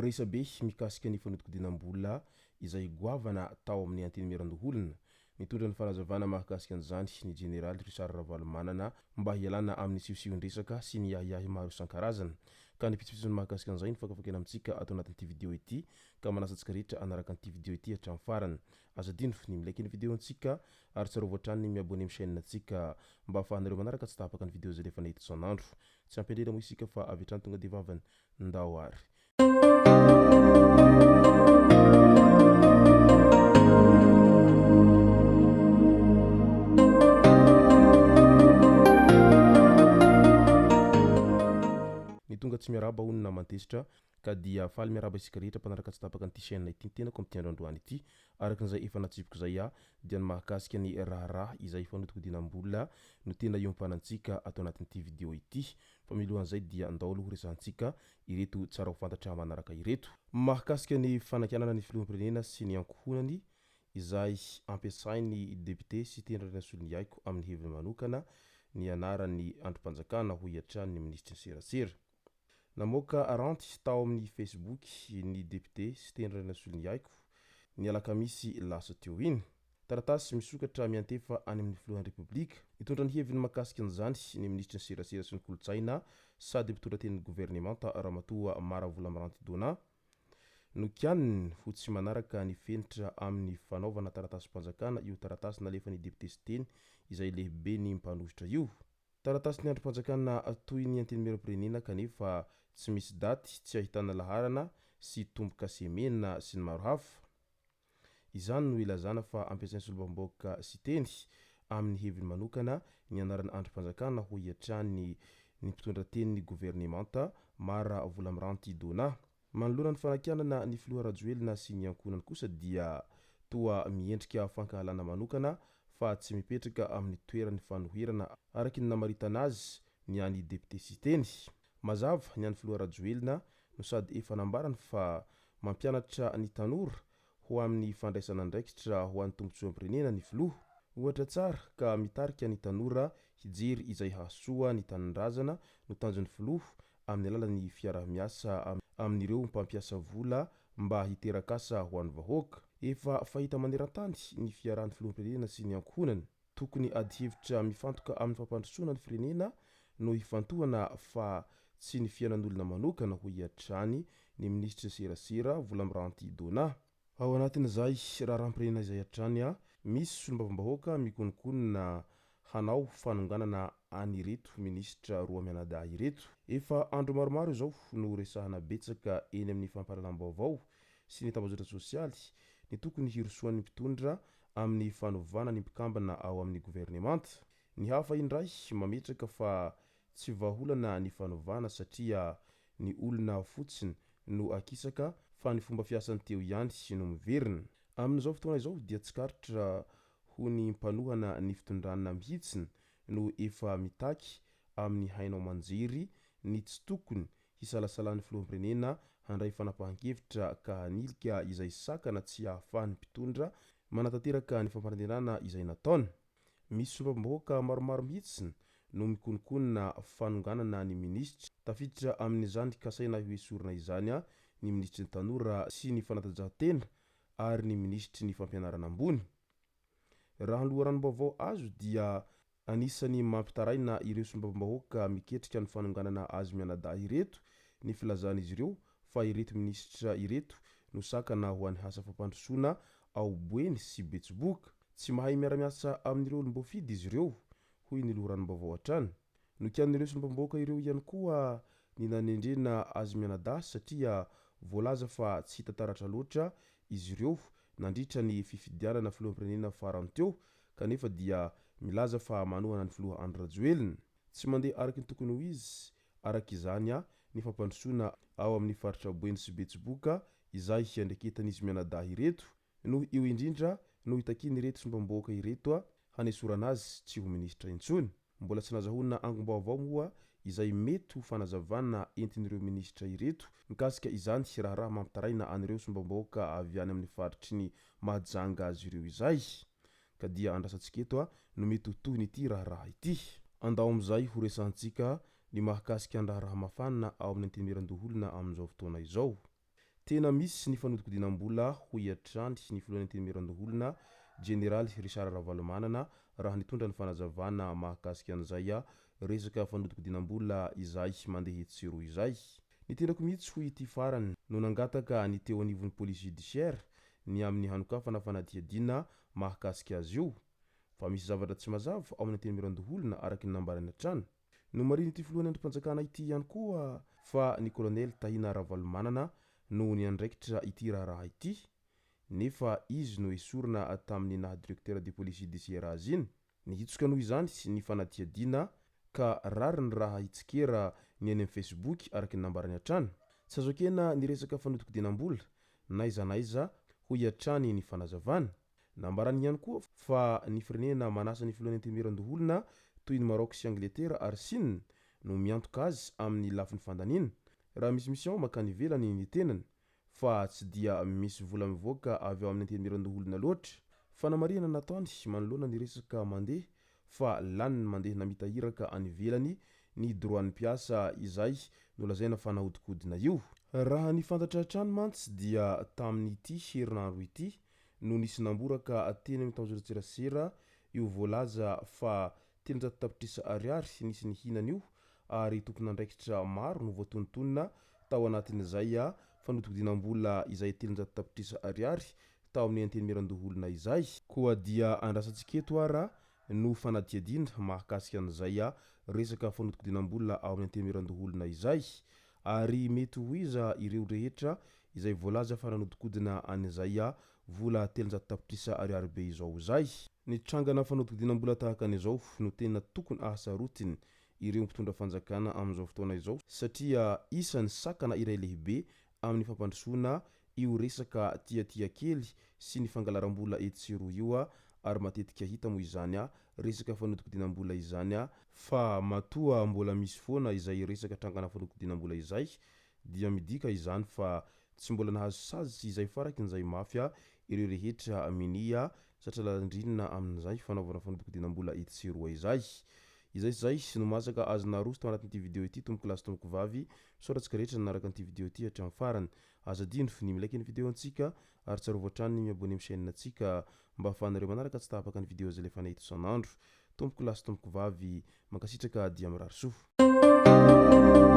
Resabe mikasika ny fanodikodinam-bola izay goavana tao amin'ny Antenimierandoholona. Nitondra ny fanazavana mahakasika an'izany ny Jeneraly Richard Ravalomanana mba hialana amin'ny siosion-dresaka sy ny ahiahy maro isan-karazany. Ka ny pitsopitsony mahakasika an'izay no fakafakaina amintsika ato anatin'ity video ity ka manasa antsika rehetra hanaraka an'ity video ity hatramin'ny farany. Aza adino ny mi-like ny video antsika ary tsarovy hatrany ny mi-abonner amin'ny chaîne antsika mba ahafahanareo manaraka tsy tapaka ny video izay alefanay eto isan'andro. Tsy ampy indrindra moa isika fa avy hatrany tonga dia vavany. Ndao ary. Ny tonga tsy miarahaba hono naman-tezitra Ka dia faly miarahaba isika rehetra mpanaraka tsy tapaka an'ity chaîne ity ny tenako amin'ity andro androany ity. Araka an'izay efa natsipiko izay aho dia ny mahakasika ny raharaha izay fanodikodinam-bola no tena iompanantsika ato anatin'ity vidéo ity. Fa milohan'izay dia ndao aloha horesahantsika ireto tsara ho fantatra manaraka ireto. Mahakasika ny fanakianana ny filoham-pirenena sy ny ankohonany izay ampiasain'ny député Siteny Randrianasoloniaiko amin'ny heviny manokana ny anaran'ny andrim-panjakana hoy hatrany ny minisitry ny serasera. Namoaka ranty tao amin'ny Facebook ny depiote Siteny Randrianasoloniaiko ny alakamisy lasa teo iny. Taratasy misokatra miantefa any amin'ny filohan'ny Repoblika. Nitondra ny heviny mahakasika an'izany ny minisitry ny serasera sy ny kolontsaina sady mpitondra tenin'ny governemanta Ramatoa Mara Volamiranty Donna. Nokianiny ho tsy manaraka ny fenitra amin'ny fanaovana taratasim-panjakana io taratasy nalefan'ny depiote Siteny izay lehiben'ny mpanohitra io. Taratasin'ny andrim-panjakana toy ny Antenimierampirenena kanefa tsy misy daty, tsy ahitana laharana sy tombo-kase mena sy ny maro hafa. Izany no ilazana fa ampiasain'ny solombavambahoaka Siteny amin'ny heviny manokana ny anarana andrim-panjakana hoy hatrany ny mpitondra tenin'ny governemanta Mara Volamiranty Donna. Manoloana ny fanakianana ny filoha Rajoelina sy ny ankohonany kosa dia toa miendrika fankahalana manokana fa tsy mipetraka amin'ny toeran'ny fanoherana araky ny namaritana azy ny an'i Depiote Siteny. Mazava ny an'ny filoha Rajoelina no sady efa nambarany fa mampianatra ny tanora ho amin'ny fandraisana andraikitra ho an'ny tombontsoam-pirenena ny filoha. Ohatra tsara ka mitarika ny tanora hijery izay hahasoa ny tanindrazana no tanjon'ny filoha amin'ny alalan'ny fiaraha-miasa amin'ireo mpampiasa vola mba hiteraka asa ho an'ny vahoaka. Efa fahita maneran-tany ny fiarahan'ny filoham-pirenena sy ny ankohonany. Tokony adihevitra mifantoka amin'ny fampandrosoana ny firenena no hifantohana fa tsy ny fiainan'olona manokana, hoy hatrany ny minisitry ny serasera, Volamiranty Donna. Ao anatin'izay raharaham-pirenena izay hatrany, misy solombavambahoaka mikononkonona hanao fanonganana an'ireto minisitra roa mianadahy ireto. Efa andro maromaro izao no resahana betsaka eny amin'ny fampahalalam-baovao sy ny tambajotra sosialy ny tokony hirosoan'ny mpitondra amin'ny fanovana ny mpikambana ao amin'ny governemanta. Ny hafa indray mametraka fa tsy vahaolana ny fanovana satria ny olona fotsiny no akisaka fa ny fomba fiasany teo ihany no miverina. Amin'izao fotoana izao dia tsikaritra ho ny mpanohana ny fitondrana mihitsy no efa mitaky amin'ny haino aman-jery ny tsy tokony hisalasalan'ny filoham-pirenena handray fanapahan-kevitra ka hanilika izay sakana tsy ahafahan'ny mpitondra manatanteraka ny fampanantenana izay nataony. Misy solombavambahoaka maromaro mihitsy no mikononkonona fanonganana ny minisitra. Tafiditra amin'izany kasaina hoesorina izany ny minisitry ny tanora sy ny fanatanjahantena ary ny minisitry ny fampianarana ambony. Raha ny loharanom-baovao azo dia anisan'ny mampitaraina ireo solombavambahoaka miketrika ny fanonganana azy mianadahy ireto ny filazan'izy ireo fa ireto minisitra ireto no sakana ho an'ny asa fampandrosoana ao Boeny sy Betsiboka. Tsy mahay miara-miasa amin'ireo olom-boafidy izy ireo, hoy ny loharanom-baovao hatrany. Nokianin'ireo solombavambahoaka ireo ihany koa ny nanendrena azy mianadahy satria voalaza fa tsy hita taratra loatra izy ireo nandritra ny fifidianana filoham-pirenena farany teo kanefa dia milaza fa manohana ny filoha Andry Rajoelina. Tsy mandeha araka ny tokony ho izy araka izany ny fampandrosoana ao amin'ny faritra Boeny sy Betsiboka izay hiandraiketan'izy mianadahy ireto. Noho io indrindra no hitakian'ireto sombam-bahoaka ireto hanesorana azy tsy ho minisitra intsony. Mbola tsy nazahoana angom-baovao moa izay mety ho fanazavana entin'ireo minisitra ireto mikasika izany raharaha mampitaraina an'ireo sombam-bahoaka avy any amin'ny faritry ny Mahajanga azy ireo izay. Ka dia andrasantsika eto no mety ho tohin'ity raharaha ity. Andao amin'izay ho resahantsika ny mahakasika ny raharaha mafana ao amin'ny Antenimierandoholona amin'izao fotoana izao. Tena misy ny fanodikodinam-bola, hoy hatrany ny filohan'ny Antenimierandoholona, Jeneraly Richard Ravalomanana, raha nitondra ny fanazavana mahakasika an'izay resaka fanodikodinam-bola izay mandeha etsy sy eroa izay. Ny tenako mihitsy, hoy ity farany, no nangataka ny teo anivon'ny police judiciaire ny amin'ny hanokafana fanadihadiana mahakasika azy io, fa misy zavatra tsy mazava ao amin'ny Antenimierandoholona araka ny nambarany hatrany. Nomarihin'ity filohan'ny andrim-panjakana ity ihany koa fa ny kolonely Tahina Ravalomanana no niandraikitra ity raharaha ity, nefa izy no esorina tamin'ny naha directeur de police judiciaire azy iny. Nihitsoka noho izany ny fanadihadiana ka rariny raha hitsikera ny eny amin'ny Facebook araka ny nambarany hatrany. Tsy azo ekena ny resaka fanodikodinam-bola n'aiza n'aiza, hoy hatrany ny fanazavana. Nambarany ihany koa fa ny firenena manasa ny filohan'ny Antenimierandoholona toy ny Maroc sy Angletera ary Sina no miantoka azy amin'ny lafiny fandaniana raha misy mission mankany ivelany ny tenany fa tsy dia misy vola mivoaka avy ao amin'ny Antenimierandoholona loatra. Fanamarihana nataony manoloana ny resaka mandeha fa laniny mandeha namita iraka any ivelany ny droit-n'ny mpiasa izay nolazaina fa nahodinkodina io. Raha ny fantatra hatrany mantsy dia tamin'ity herinandro ity no nisy namboraka teny amin'ny tambajotran-tserasera io voalaza fa 300 tapitrisa ariary nisy nihinana io ary tompon'andraikitra maro no voatonontonona tao anatin'izay fanodikodinam-bola izay 300 tapitrisa ariary tao amin'ny Antenimierandoholona izay. Koa dia andrasantsika eto ara no fanadihadiana mahakasika an'izay resaka fanodikodinam-bola ao amin'ny Antenimierandoholona izay ary mety ho iza ireo rehetra izay voalaza fa nanodikodina an'izay vola 300 tapitrisa ariary be izao izay. Ny trangana fanodikodinam-bola tahaka an'izao no tena tokony ahasarotiny ireo mpitondra fanjakana amin'izao fotoana izao satria isan'ny sakana iray lehibe amin'ny fampandrosoana io resaka tiatia kely sy ny fangalaram-bola etsy sy eroa io ary matetika hita moa izany resaka fanodikodinam-bola izany fa matoa mbola misy foana izay resaka trangana fanodikodinam-bola izay dia midika izany fa tsy mbola nahazo sazy izay farakin'izay mafy ireo rehetra minia zatra lalandrinina amin'izay fanaovana fanodikodinam-bola etsy sy eroa izay. Izay sy izay no masaka azo naroso tao anatin'ity video ity tompoko lahy sy tompoko vavy. Misaotra antsika rehetra nanaraka an'ity video ity hatramin'ny farany. Aza adino ny mi-like ny video antsika ary tsarovy hatrany ny mi-abonner amin'ny chaîne antsika mba ahafahanareo manaraka tsy tapaka ny video izay alefanay eto isan'andro. Tompoko lahy sy tompoko vavy, mankasitraka dia mirary soa.